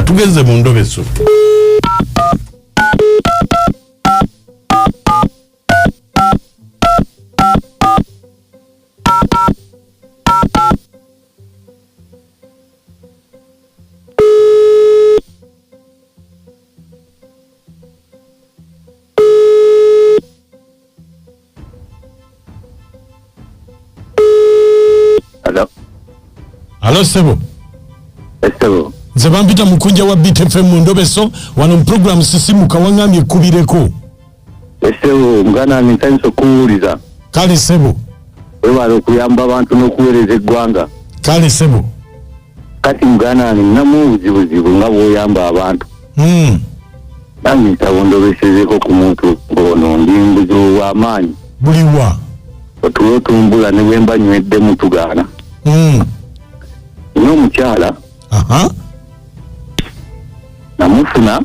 Tugenze mu ndobeso. Alo. Alo sebo. Sebo. Nze bampita mukunja wa Beat FM mu ndobeso wano mu program sisimuka wangambye ekubireko. Sebo muganda wange nsanyusa okuwuliza. Kale sebo. Webale okuyamba abantu n'okuweereza eggwanga. Kale sebo. Kati muganda wange ninamu obuzibuzibu nga bw'oyamba abantu. Nange nsaba ondobesezeko ku muntu ono ndi mu buzibu bw'amaanyi. Buliwa? Otulo tumbula ne bwe mba nyweddemu tugaana. Nina omukyala. Namufuna.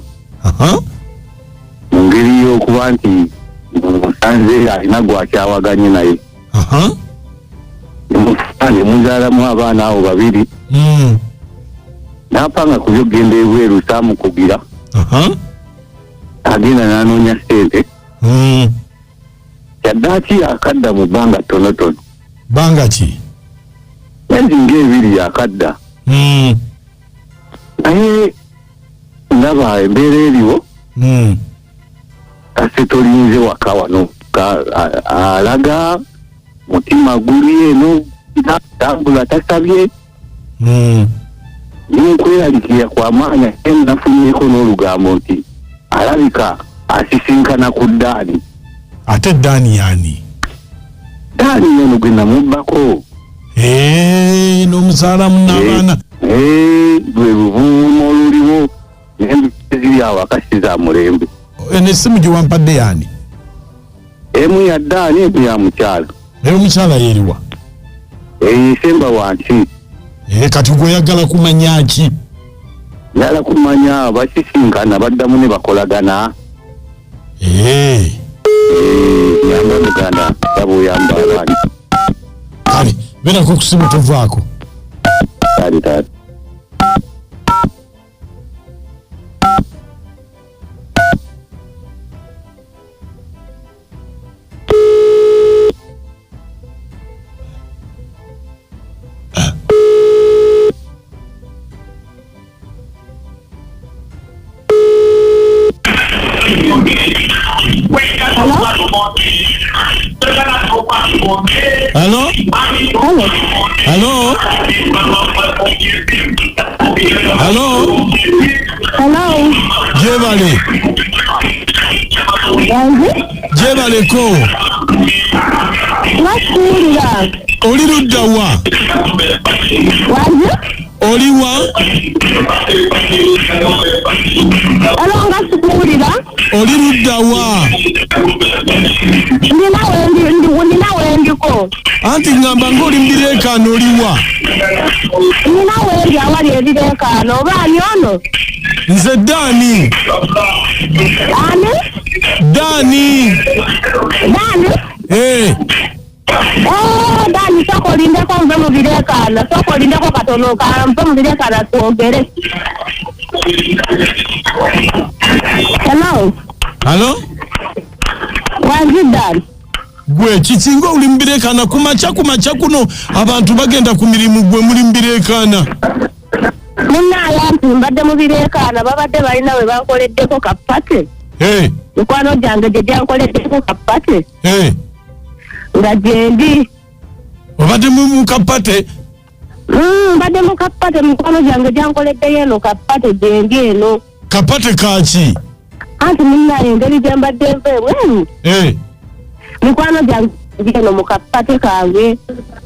Mu ngeri y'okuba nti musanze alina gwakyawaganye naye. Nemufuna ne muzaalamu abaana abo babiri. N'apanga ku by'okugenda ebweru saamukugira. Agenda n'anoonya ssente. Kyaddaaki yakadda mu bbanga ttonotono. Bbanga ki? Myezi ng'ebiri yakadda. Naye ndaba embeera eriwo. Kase tolinze waka wano. Alaga mutima guli eno tambula tasabye. Ndi mu kweraliikirira kwa maanyi ate nafunyeeko n'olugambo nti alabika asisinkana ku Ddaani. Ate Ddaani y'ani? Ddaani y'ono gwe namubbako. N'omuzaalamu n'abaana. Lwe luvuuvuumo oluliwo naye ziri awaka si za mulembe. Eno essimu gye wampadde y'ani? Emu ya Ddaani, emu ya mukyala. Naye omukyala yeeriwa? Eyo esemba wansi. Kati gwe oyagala kumanya ki? Njagala kumanya basisinkana baddamu ne bakolagana. Yamba muganda nga bw'oyamba abaana. Kale beerako ku ssimu tovaako. Kale taata. Halo? Halo. Halo? Halo? Hello. Jebale. Wange? Jebaleko. Nakuwulira. Oli ludda wa? Wange? Oli wa? Hello, nga sikuwulira. Oli ludda wa? Ndina ndina wendiko. Anti ngamba ng'oli mu bireekaano oli wa? Ndina wendi awali ebireekaano oba ani ono? Nze Dani. Ani? Dani. Dani? Dani, sooka olindeko nve mu bireekaano. Sooka olindeko katono nve mu bireekaano twogere. Hello? Hello? Wangi Dani? Gwe kiki ng'oli mu bireekaana ku makya ku makya kuno abantu bagenda ku mirimu gwe muli mu bireekaana. Munnaaye anti mbadde mu bireekaana babadde balina we bankoleddeko ka party. Mikwano gyange gye gyankoleddeko ka party. Nga gyendi. Obadde mu ka party? Mbadde mu ka party, mikwano gyange gyankoleddeyo eno ka party gyendi eno. Ka party kaki? Anti munnaaye engeri gye mbadde nva ebweru. Mikwano gyange eno mu ka party kange.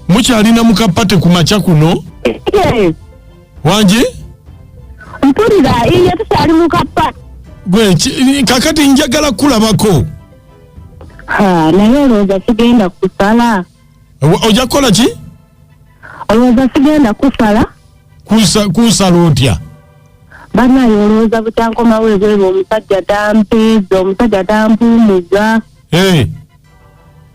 Mukyalina mu ka party ku makya kuno? Wangi? Mpulira, iye tukyali mu ka party. Gwe, kakati njagala kulabako. Ha, naye olowooza sigenda kusala. Ojja kukola ki? Olowooza sigenda kusala? Kusala otya? Bannaaye olowooza bukyankomawo ebweru omusajja tampeeza, omusajja tampuumuza.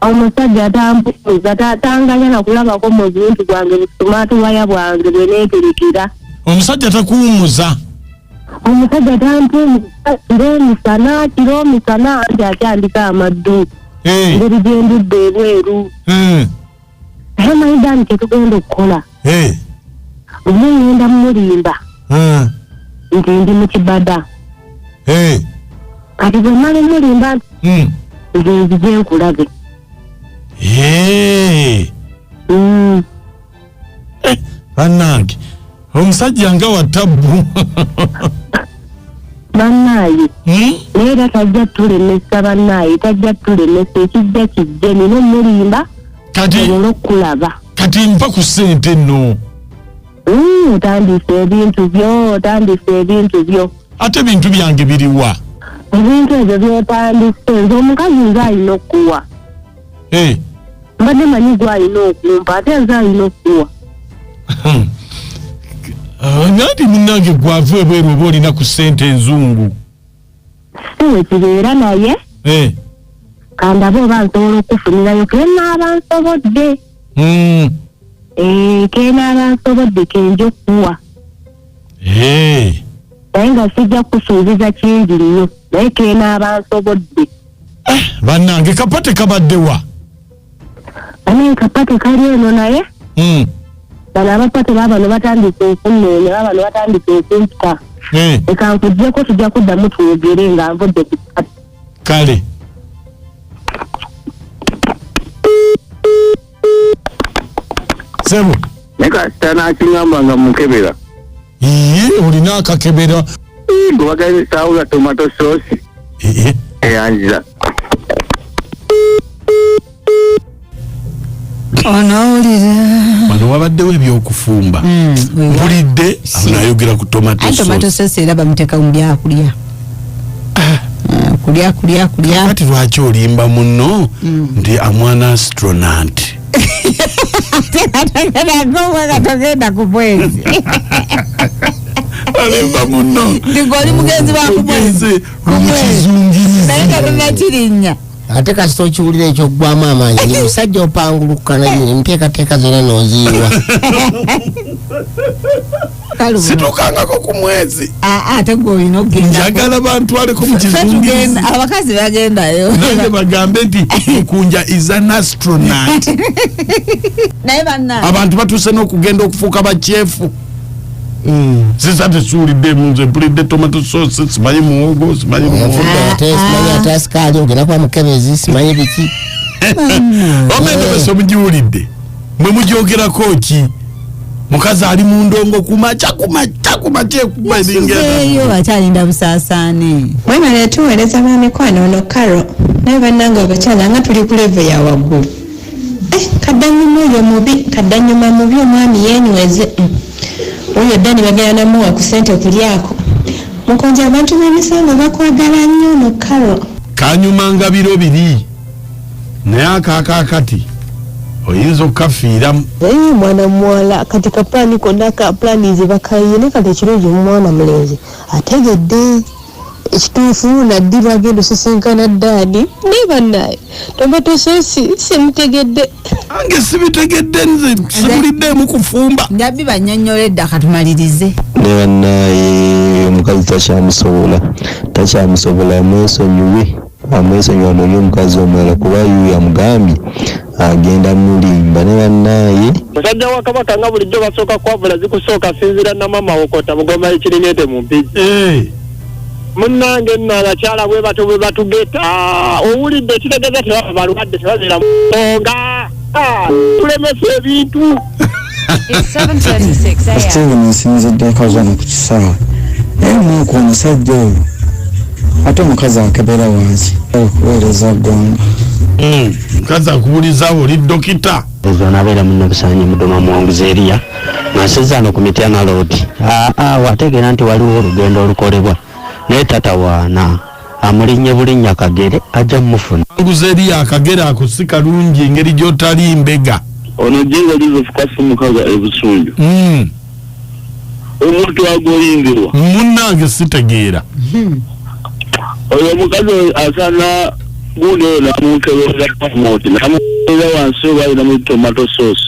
Omusajja tampuumuza, tanganya na kulabako mu buntu bwange, busumaatuwaya bwange bwe neeterekera. Omusajja takuwummuza? Omusajja tampuuza kiro misana, kiro misana, anti akyandika amaddu. Engeri gye ndudde ebweru. Naye manyi kyetugenda okukola. Lumu ngenda mmulimba nti ndi mu kibada. Kati bwe mmala omulimba nti nze nzije nkulabe. Bannange, omusajja nga wa tabbu. Bannaaye. Naye era tajja tulemesa, bannaaye, tajja tulemesa, ekijja kijje, nina omulimba Kati osobole okukulaba. Kati mpa ku ssente nno. Otandise ebintu byo, otandise ebintu byo. Ate ebintu byange biriwa? Ebintu ebyo byotandise, nze omukazi nze alina okukuwa. Mbadde manyi gwe alina okumpa, ate nze alina okukuwa. Nandi munnange gwava ebweru oba olina ku ssente enzungu. Si we kibeera, naye kandabe oba nsobola okufunirayo kenaaba nsobodde. Kenaaba nsobodde kenja okukuwa. Naye nga sijja kukusuubiza kingi nnyo, naye kenaaba nsobodde. Bannange, kapate kabaddewa? Ane kapate kali eno, naye bano abapate baabano batandise okunnoonya, baabano batandise okumpita. Eka nkuggyeko, tujja kuddamu twogere nga nvudde ku party. Kale, sebo. Naye kasita n'akiŋŋamba nga mukebera. Iye, olina akakebera. Gwe bagambye saawula tomato sauce eyanjiza. Onowulira. Wano wabaddewo ebyokufumba. Mpulidde nayogera ku tomato Anti tomato sauce. sauce era bamuteeka mu byakulya. Kulya, kulya, kulya. Kati lwaki olimba munno nti amwana astronaut? Togenda ku mwezi. Olimba munno. Nti gwe oli mugenzi wa ku mwezi. Ogenze mukizungirizi. Naye nga tonnakirinnya. Ate kasita okiwulira ekyoggwamu amaanyi, ni musajja opangulukana nyini enteekateeka zonna n'oziyiwa. Situkangako ku mwezi. Ate gwe olina okugenda. Njagala bantwaleko mu Ffe kizungirizi. tugenda, abakazi bagendayo. Nange bagambe nti Mukunja is an astronaut. Naye banna Abantu batuuse n'okugenda okufuuka bakyefu. Sisa tesuuliddemu, nze mpulidde tomato sauce, simanyi muwogo, simanyi muwogo. Enfudde ate simanyi, ate asikaali ogenda kuba mukebezi, simanyi biki. Omendobeso mugiwulidde, mwe mugyogerako ki? Mukazi ali mu ndongo kumaca, kumaca, kumaca, ekuba eringa. Eyo akyalinda busaasaane. Mwebale tuweereza ba mikwano. Ono Karo, naye bannange abakyala nga tuli ku level ya waggulu. Eh, kaddanyuma oyo mubi, kaddanyuma mubi, omwami yeenyweze. Oyo Dani bagenda namuwa ku ssente kulyako. Mukonje, abantu b'emisango bakwagala nnyo. Ono Karo. Kanyumanga biro biri, naye akaakakati oyinza okukafiiramu. Naye mwana muwala, kati ka plan konna ka plan ze bakayiye, naye kati ekirungi omwana mulenzi ategedde ekituufu naddi lwagenda osisinkana ddaadi. Naye bannaye, tomato sauce simutegedde. Ange sibitegedde, nze sibuliddeemu kufumba. Njabbi bannyonnyola edda, katumalirize. Ne bannaye, omukazi takyamusobola, takyamusobola. Amwesonyiwe, amwesonyiwe, anoonye omukazi omulala, kuba yuyo amugambye agenda mulimba. Ne bannaye. Musajja wa Kabaka, nga bulijjo basooka kwavula zikusooka. Sinzira namama wokota mugoma ekiringente mu Mpigi. Munnange nno, abakyala bwe bato bwe batugeta, owulidde? Ekitegeeza tebaba balwadde, tebabeera mu nsonga. Ah, tulemesa ebintu. It's 7:36 a.m. Steven, nsinzidde Kazano ku kisaawe. Naye muku omusajja oyo, ate omukazi akebera wansi okuweereza ggwanga. Mukazi akubuliza oli dokita. Ezo nabeera munnabusanyi mudoma muwanguzi eriya nga nsinzaano ku Mityana Road. Aa, wategeera nti waliwo olugendo olukolebwa, naye tatawaana, amulinnye bulinnya kagere, ajja mumufuna. Nguza eri akagere ako si kalungi, engeri gy'otali mbega. Ono Jenga Joseph Kasumukaga e Busunju. Omuntu agoyingirwa. Munnange, sitegeera. Oyo omukazi oyo asaana gundi oyo namukeberera moti, namukeberera wansi oba alina mu tomato sauce.